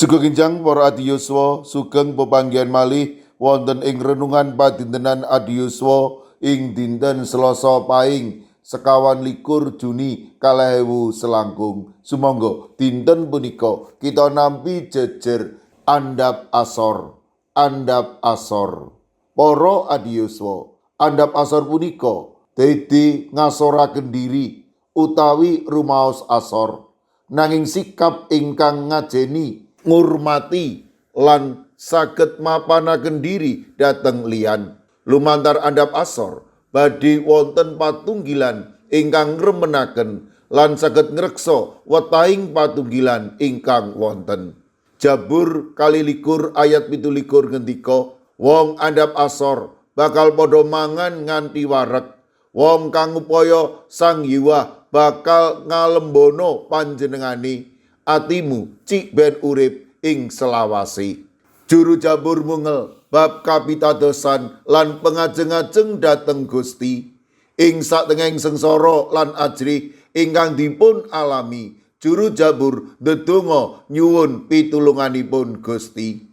Sugeng enjang para adiyuswa, sugeng pepanggihan malih wonten ing renungan padintenan adiyuswa ing dinten Selasa Paing 24 Juni 2021. Sumangga dinten punika kita nampi jejer andhap asor, andhap asor. Para adiyuswa, andhap asor punika dadi ngasoraken diri utawi rumaos asor, nanging sikap ingkang ngajeni, ngurmati lan saged mapanaken diri dhateng liyan. Lumantar andhap asor badhe wonten patunggilan ingkang ngremenaken lan saged ngreksa wetahing patunggilan ingkang wonten. Jabur 22 ayat 27 ngendika, wong andhap asor bakal padha mangan nganti wareg, wong kang ngupaya Sang Hyuwah bakal ngalembono panjenengane, atimu cik ben urip ing selawase. Juru Jabur mungel bab kapitadosan lan pengajeng-ajeng dhateng Gusti. Ing satengahing sengsara lan ajrih ingkang dipun alami, juru Jabur ndedonga nyuwun pitulunganipun Gusti.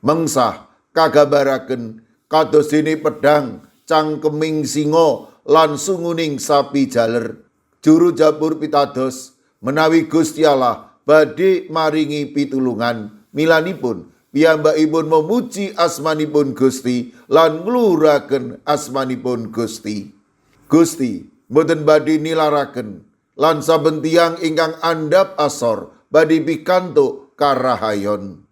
Mengsah kagambaraken kados dene pedhang, cangkeming singa lan sunguning sapi jaler. Juru Jabur pitados menawi Gusti Allah badhe maringi pitulungan, milanipun piyambakipun memuji asmanipun Gusti lan ngluhuraken asmanipun Gusti. Gusti mboten badhe nilaraken lan saben tiyang ingkang andhap asor badhe pikantuk karahayon.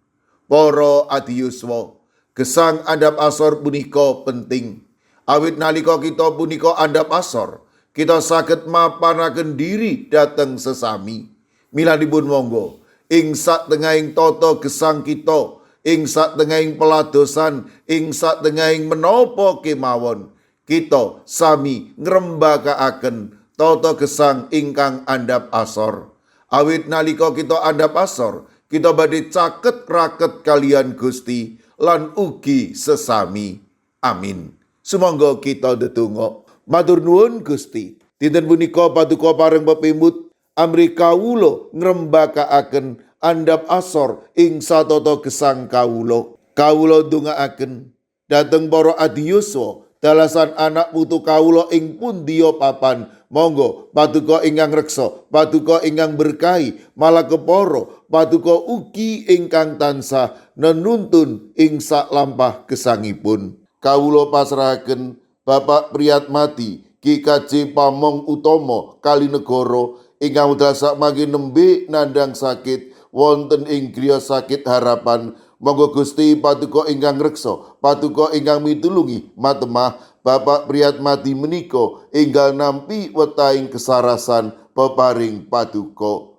Para adiyuswa, gesang andhap asor punika penting. Awit nalika kita punika andhap asor, kita saged mapanaken diri dhateng sesami. Milanipun monggo ing satengahing tata gesang kita, ing satengahing peladosan, ing satengahing menapa kemawon, kita sami ngrembakaaken tata gesang ingkang andhap asor. Awit nalika kita andhap asor, kita badhe caket raket kaliyan Gusti lan ugi sesami. Amin. Sumangga kita ndedonga. Matur nuwun Gusti. Dinten punika paduka pareng pepimut amrih kawula ngrembakaaken andhap asor ing satata gesang kawula. Kawula ndongaaken dhateng para adiyuswa, dalasan anak putu kawula ing pundiya papan. Monggo paduka ingkang reksa, paduka ingkang berkahi, malah kepara paduka ugi ingkang tansah nenuntun ing saklampah gesangipun. Kawula pasrahaken Bapak Priyatmadi GKJ Pamong Utomo Kalinegoro ingkang wekdal sakmangke nembe nandhang sakit wonten ing griya sakit Harapan. Monggo Gusti paduka ingkang reksa, paduka ingkang mitulungi matemah Bapak Priyatmadi menika enggal nampi wetahing kesarasan peparing paduka.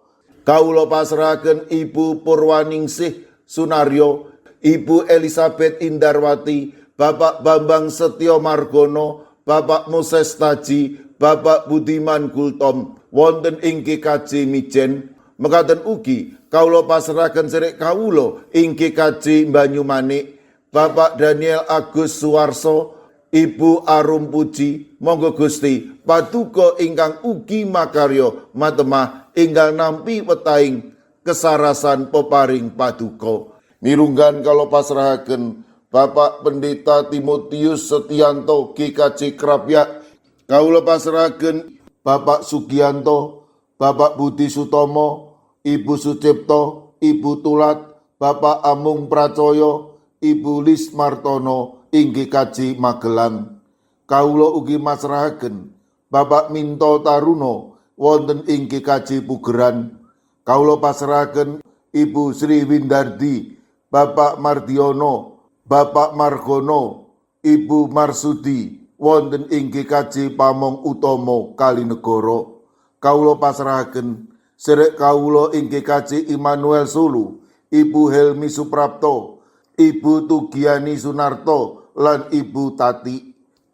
Kawula pasrahaken Ibu Purwaningsih Sunaryo, Ibu Elizabeth Indarwati, Bapak Bambang Setyo Margono, Bapak Moses Taji, Bapak Budiman Gultom wonten ing GKJ Mijen. Mekaten ugi kawula pasrahaken sedherek kawula ing GKJ Banyumanik, Bapak Daniel Agus Suwarso, Ibu Arum Puji. Monggo Gusti paduka ingkang ugi makarya matemah enggal nampi wetahing kesarasan peparing paduka. Mirunggan kawula pasrahaken Bapak Pendeta Timotius Setianto GKJ Krapyak. Kawula pasrahaken Bapak Sugianto, Bapak Budi Sutomo, Ibu Sucipto, Ibu Tulat, Bapak Amung Pracoyo, Ibu Lis Martono ing GKJ Magelang. Kawula ugi masrahaken Bapak Minto Taruno wonten ing GKJ Pugeran. Kawula pasrahaken Ibu Sri Windardi, Bapak Mardiono, Bapak Margono, Ibu Marsudi wonten ing GKJ Pamong Utomo Kalinegoro. Kawula pasrahaken sedherek kawula ing GKJ Immanuel Solo, Ibu Helmi Suprapto, Ibu Tugiani Sunarto lan Ibu Tati.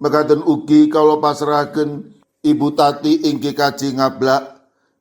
Mekaten ugi kawula pasrahaken Ibu Tati ing GKJ Ngablak,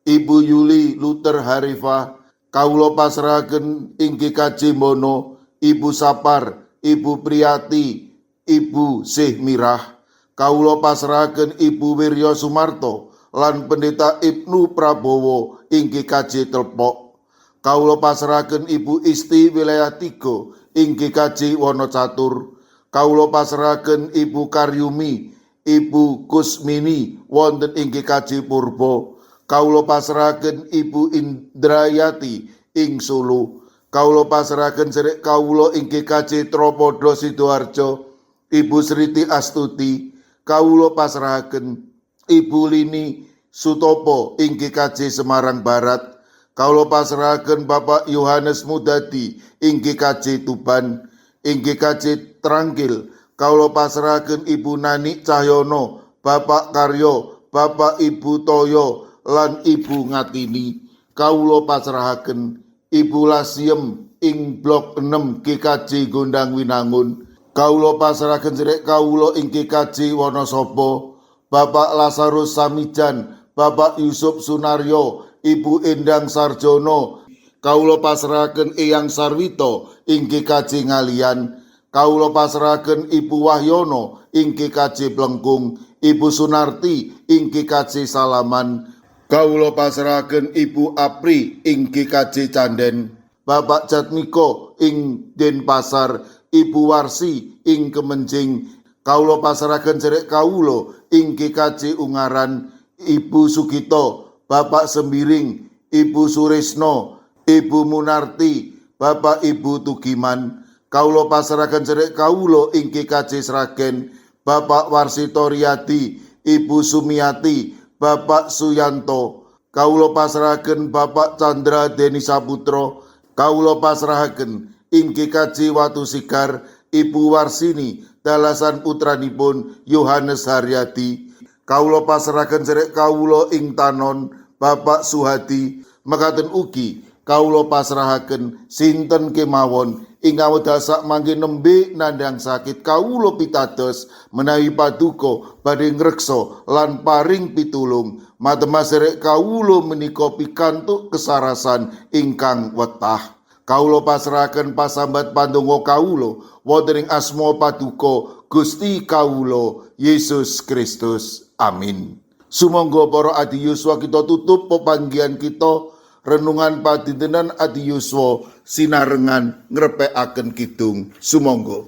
Ibu Yuli Luther Harifa. Kawula pasrahaken ing GKJ Mono, Ibu Sapar, Ibu Priyati, Ibu Sih Mirah. Kawula pasrahaken Ibu Wirya Sumarto lan Pendeta Ibnu Prabowo ing GKJ Telpok. Kawula pasrahaken Ibu Isti wilayah 3 ing GKJ Wonocatur. Kawula pasrahaken Ibu Karyumi, Ibu Kusmini wonten ing GKJ Purbo. Kawula pasrahaken Ibu Indrayati ing Solo. Kawula pasrahaken sedherek kawula ing GKJ Tropodo Sidoarjo, Ibu Sriti Astuti. Kawula pasrahaken Ibu Lini Sutopo ing GKJ Semarang Barat. Kawula pasrahaken Bapak Yohanes Mudadi ing GKJ Tuban. Ing GKJ Trangkil kawula pasrahaken Ibu Nani Cahyono, Bapak Karyo, Bapak Ibu Toyo lan Ibu Ngatini. Kawula pasrahaken Ibu Lasiem ing Blok 6 GKJ Gondang Winangun. Kawula pasrahaken sedherek kawula ing GKJ Wonosobo, Bapak Lazarus Samijan, Bapak Yusuf Sunaryo, Ibu Endang Sarjono. Kawula pasrahaken Eyang Sarwito ing GKJ Ngalian. Kawula pasrahaken Ibu Wahyono ing GKJ Plengkung, Ibu Sunarti ing GKJ Salaman. Kawula pasrahaken Ibu Apri ing GKJ Canden, Bapak Jatmiko ing Denpasar, Ibu Warsi ing Kemenjing. Kawula pasrahaken sedherek kawula ing GKJ Ungaran, Ibu Sugito, Bapak Sembiring, Ibu Suresno, Ibu Munarti, Bapak Ibu Tugiman. Kawula pasrahaken sedherek kawula ing GKJ Sragen, Bapak Warsito Riyadi, Ibu Sumiati, Bapak Suyanto. Kawula pasrahaken Bapak Chandra Deni Saputra. Kawula pasrahaken ing GKJ Watu Sigar, Ibu Warsini dalasan putranipun Yohanes Haryadi. Kawula pasrahaken sedherek kawula ing Tanon, Bapak Suhadi. Mekaten ugi kawula pasrahaken sinten kemawon ingkang wekdal sakmangke nembe nandhang sakit. Kawula pitados menawi paduka badhe ngreksa lan paring pitulung. Matemah sedherek kawula menika pikantuk kesarasan ingkang wetah. Kawula pasrahaken pasambat pandonga kawula wonten ing asma paduka Gusti kawula Yesus Kristus. Amin. Sumangga para adi yuswa, kita tutup pepanggihan kita renungan padintenan adi yuswa sinarengan ngrepekaken kidung. Sumangga.